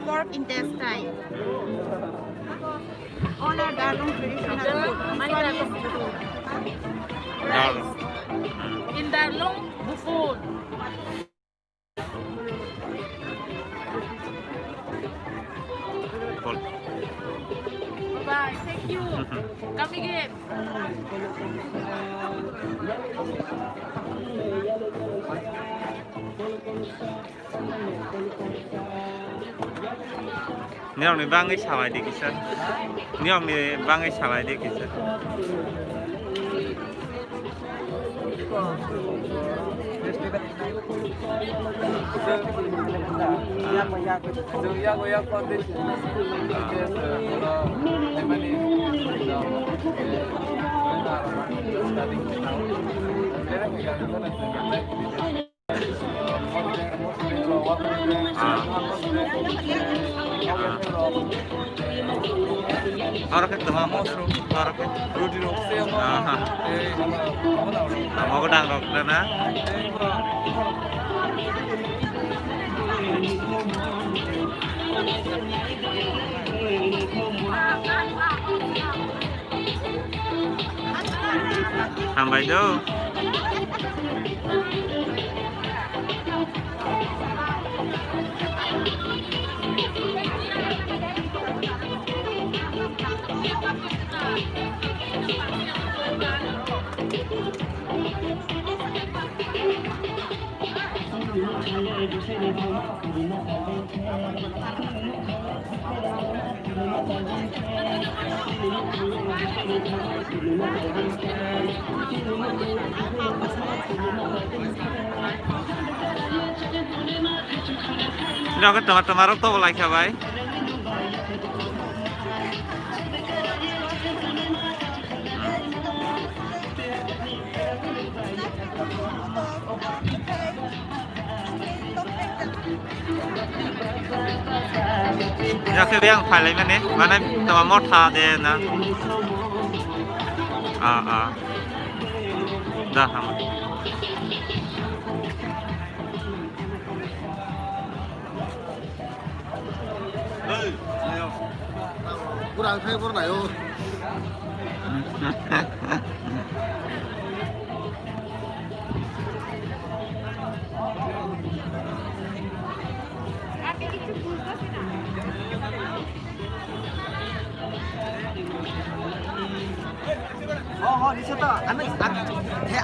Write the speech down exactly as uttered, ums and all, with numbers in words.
Pork intestine. All are Darlong traditional food. This one is rice. In Darlong, buffon. Bye. Thank you. Come again. Niyokni bangwi salai di kisa. Niyokni bangwi salai di kisa. Oro khe toma mushroom, oro khe roti rok. Aha. Tamo godang rok na. Hambai do. Nokhe toma toma rok tobo laikha bai. Yakhe be ang phailai mani, mane tama motha de na. Ah, ah. Da, hama. Kurang khai kurang ayo. Oh, oh, di situ. Anu, anu, he,